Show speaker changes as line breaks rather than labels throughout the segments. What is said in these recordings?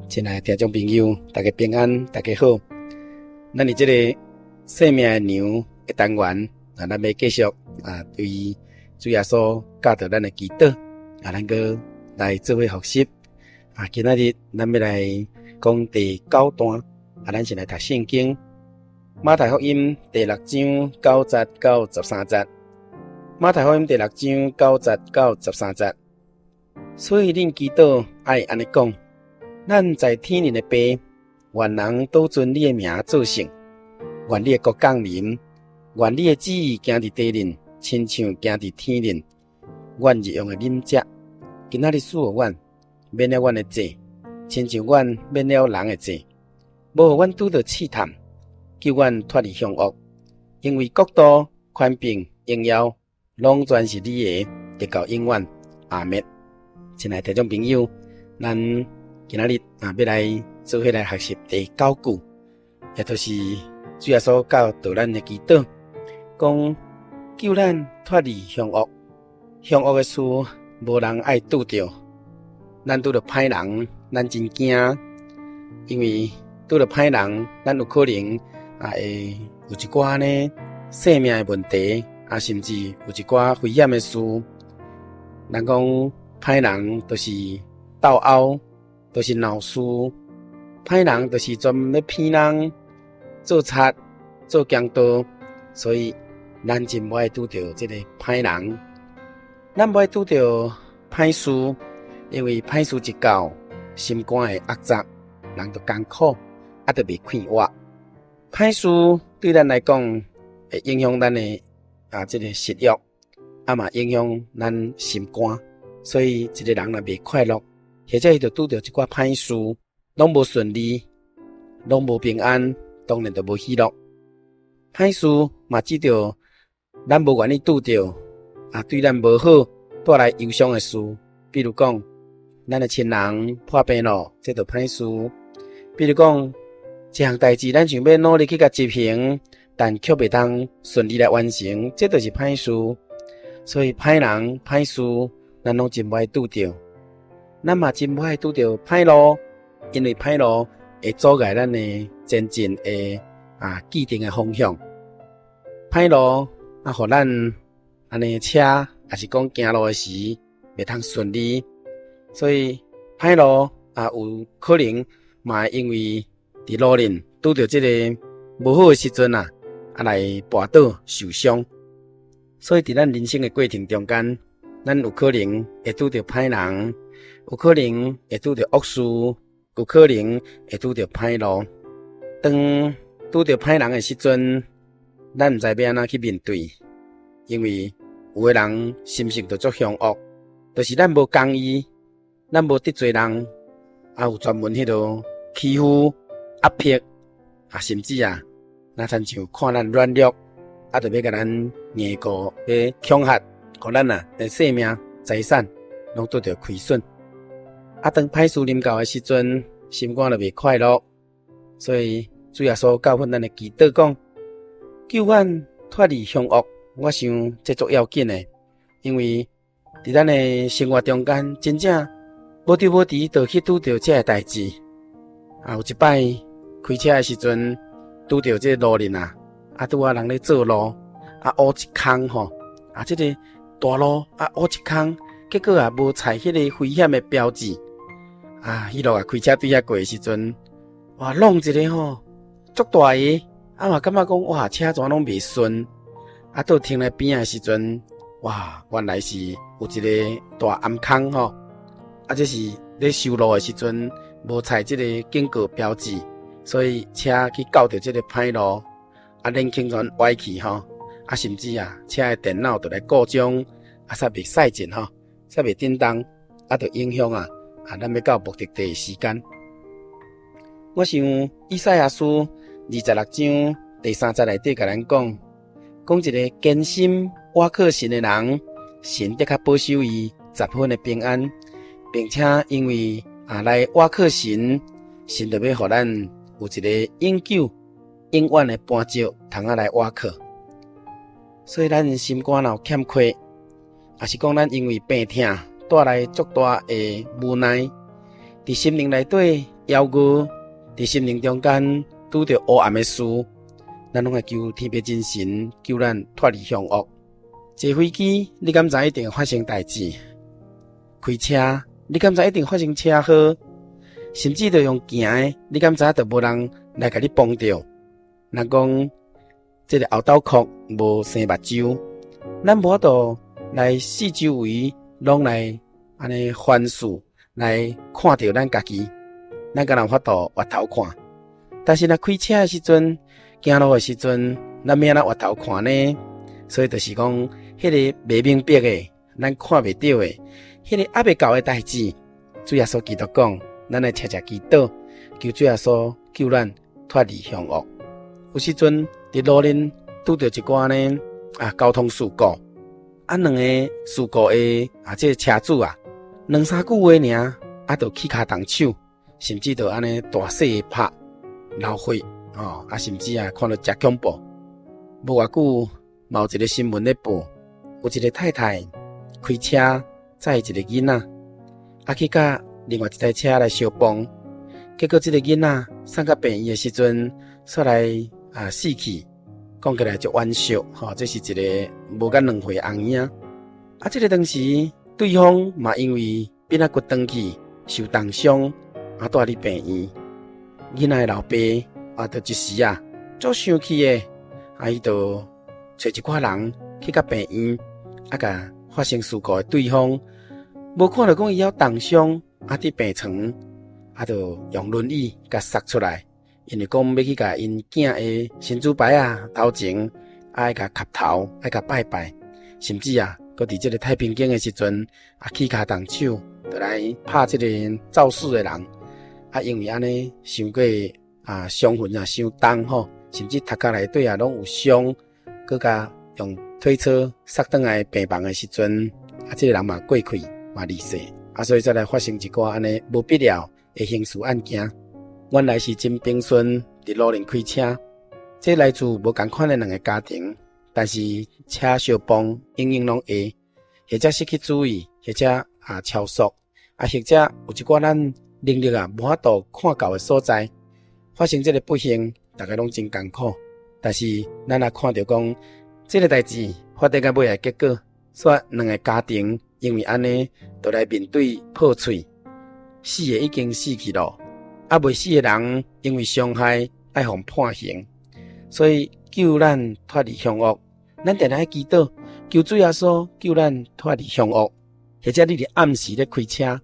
親愛的聽眾朋友，大家平安，大家好。咱佇這个生命的糧的單元，啊，咱欲繼續啊，對主耶穌教導咱的祈禱，啊，咱閣來做伙複習。啊，今仔日咱欲來講第九段，啊，咱先來讀聖經，馬太福音第六章九節到十三節。馬太福音第六章九節到十三節。所以恁祈禱愛按呢講：咱在天頂的爸，願人都尊你的名做聖，願你的國降臨，願你的旨意行佇地面，親像行佇天頂。阮日用的飲食，今仔日賜予阮，免了阮的債，親像阮免了人的債。無予阮拄著試探，救阮脫離兇惡。因為國度、權柄、榮耀，攏全是你的，直到永遠。阿們。親愛的聽眾朋友，咱今仔日啊，欲來做伙來學習第九句，也就是主耶穌教導咱的祈禱，講救咱脫離兇惡。兇惡的事，無人愛拄著。咱拄著歹人，咱真驚，因為拄著歹人，咱有可能啊會有一寡呢性命的問題，啊甚至有一寡危險的事。人講歹人就是鬥毆，就是鬧事；歹人就是專門咧騙人、做賊、做強盜。所以咱真無愛拄著這个歹人，咱無愛拄著歹事，因為歹事一到，心肝會壓榨，人就艱苦，啊，就袂快活。歹事對咱來講，會影響咱的啊這个食欲，啊嘛影響咱心肝。所以一个人若袂快樂，或者伊就拄著一寡歹事，攏無順利，攏無平安，當然就無喜樂。歹事嘛，指著咱無願意拄著，啊，對咱無好，帶來憂傷的事，比如講，咱的親人破病咯，這就歹事；比如講，一項代誌咱想欲努力去共執行，但卻袂當順利來完成，這就是歹事。所以歹人、歹事，咱攏真無愛拄著。咱嘛真無愛拄著歹路，因為歹路會阻礙咱的前進的啊既定的方向。歹路啊，予咱按呢車，抑是講行路的時袂通順利，所以歹路啊有可能嘛會因為佇路頂拄著這个無好的時陣啊，啊來跋倒受傷。所以佇咱人生的過程中間，咱有可能會拄著歹人，有可能會拄著惡事，有可能會拄著歹路。當拄著歹人的時陣，咱毋知欲按怎去面對，因為有的人心性就足兇惡，就是咱無公義，咱無得罪人，啊有專門彼落欺負、壓迫，啊甚至啊，若親像看咱軟弱，啊就欲共咱硬過，欲恐嚇，予咱啊的性命、財產攏拄著虧損。啊，當歹事臨到的時陣，心肝就袂快樂。所以主耶穌教訓咱的祈禱講：救阮脫離兇惡。我想這足要緊的，因為佇咱的生活中間，真正無時無佇就去拄著這个代誌。啊，有一擺開車的時陣，拄著這个路面啊，啊拄仔人咧做路，啊挖一空吼，啊這个大路啊挖一空，結果啊無踩彼個危險的標誌，啊，彼路啊開車對遐過的時陣，哇，弄一个吼，足大个，啊嘛感覺講哇，車怎攏袂順，啊到停咧邊仔的時陣，哇，原來是有一个大頷空吼，啊這是咧修路的時陣無踩這个警告標誌，所以車去到著這个歹路，啊引擎全歪去吼，啊甚至啊車的電腦就來故障，啊煞袂駛進吼，煞袂振動，啊就影響啊啊咱欲到目的地的時間。我想以賽亞書26章第三節內底共咱講，講一个堅心倚靠神的人，神的確保守伊十分的平安，並且因為啊來倚靠神，神就欲予咱有一个永久、永遠的磐石通啊來倚靠。所以咱心肝若有欠缺，抑是講咱因為病痛帶來足大的無奈，佇心靈內底枵餓，佇心靈中間拄著烏暗的事，咱攏愛求天父真神救咱脫離凶惡。坐飛機，你敢知一定發生代誌？開車，你敢知一定發生車禍？甚至著用行的，你敢知就無人來共你幫著？人講這個後斗殼無生目睭，咱無法度來四周圍攏來按呢環視來看著咱家己，咱敢若有法度回頭看。但是若開車的時陣，行路的時陣，咱欲按怎回頭看呢？所以就是講，彼个袂明白的，咱看袂著的，彼个猶未到的代誌，主耶穌基督講，咱愛常常祈禱，求主耶穌救咱脫離凶惡。有時陣佇路面拄著一寡呢啊交通事故，啊兩个事故的啊這个車主啊，兩三句話爾，啊就起跤動手，甚至就按呢大勢的拍流血，哦啊甚至啊看著誠恐怖。無偌久，嘛有一个新聞咧報，有一个太太開車載一个囡仔，啊去佮另外一台車來相碰，結果這個囡仔送到病院的時陣，煞來啊死去，講起來足惋惜，吼，這是一个無夠2歲的紅嬰。啊，這个當時對方嘛因為鞭仔骨斷去受重傷，啊，蹛佇病院。囡仔的老爸啊，就一時啊，足生氣的，啊，伊就揣一寡人去到病院，啊，共發生事故的對方，無看著講伊猶重傷，啊，佇病床，啊，就用輪椅共捒出來，因為講欲去共𪜶囝的神主牌仔頭前，愛共磕頭，愛共拜拜，甚至啊，閣佇這个太平間的時陣，啊，起跤動手，就來拍這个肇事的人，啊，因為按呢，傷過啊，傷痕啊，傷重吼，甚至頭殼內底啊，攏有傷，閣共用推車捒轉來病房的時陣，啊，這个人嘛過氣，嘛離世，啊，所以才來發生一寡按呢無必要的刑事案件。原來是真平順，佇路面開車，這來自無仝款的兩个家庭，但是車相碰，永遠攏會，或者失去注意，或者啊超速，啊或者有一寡咱能力啊無法度看到的所在，發生這个不幸，大家攏真艱苦。但是咱若看著講，這个代誌發展到尾的結果，煞兩个家庭因為按呢，就來面對破碎，死的已經死去咯，啊未死的人因為傷害愛予判刑，所以救咱脫離兇惡，咱定定愛祈禱，求主耶穌救咱脫離兇惡。或者你佇暗時咧開車，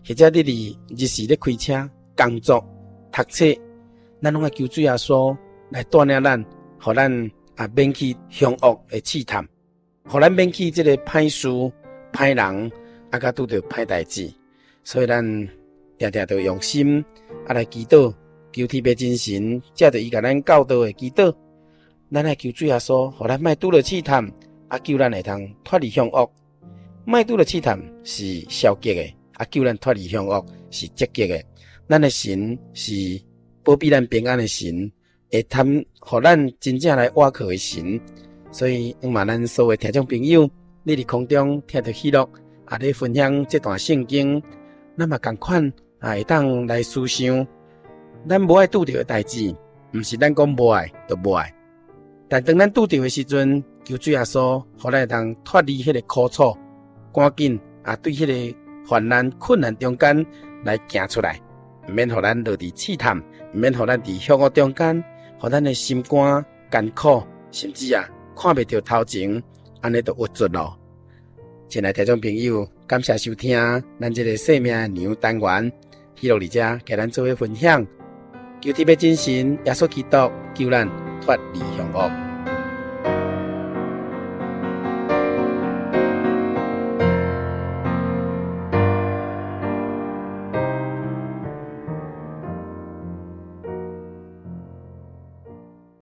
或者你佇日時咧開車工作、讀冊，咱攏愛求主耶穌來帶領咱，予咱啊免去兇惡的試探，予咱免去這个歹事、歹人，啊，佮拄著歹代誌。所以咱定定著用心啊來祈禱，求天父真神藉著伊共咱教導的祈禱，咱愛求主耶穌，予咱莫拄著試探，啊救咱會通脫離兇惡。莫拄著試探是消極的，啊救咱脫離兇惡是積極的。咱的神是保庇咱平安的神，會通予咱真正來倚靠的神。所以，向望咱所有聽眾朋友，你佇空中聽著喜樂，啊，咧分享這段聖經，咱嘛仝款啊，會當來思想，咱無愛拄著的代誌，毋是咱講無愛就無愛。但當咱拄著的時陣，求主耶穌，予咱會當脫離彼个苦楚，趕緊啊，對彼个患難困難中間來行出來，毋免予咱落佇試探，毋免予咱佇凶惡中間，予咱的心肝艱苦，甚至啊看袂著頭前，按呢就鬱卒咯。親愛聽眾朋友，感謝收聽咱這个生命的糧單元，喜樂佇遮共咱做伙分享，求天父真神耶穌基督救咱脫離凶惡。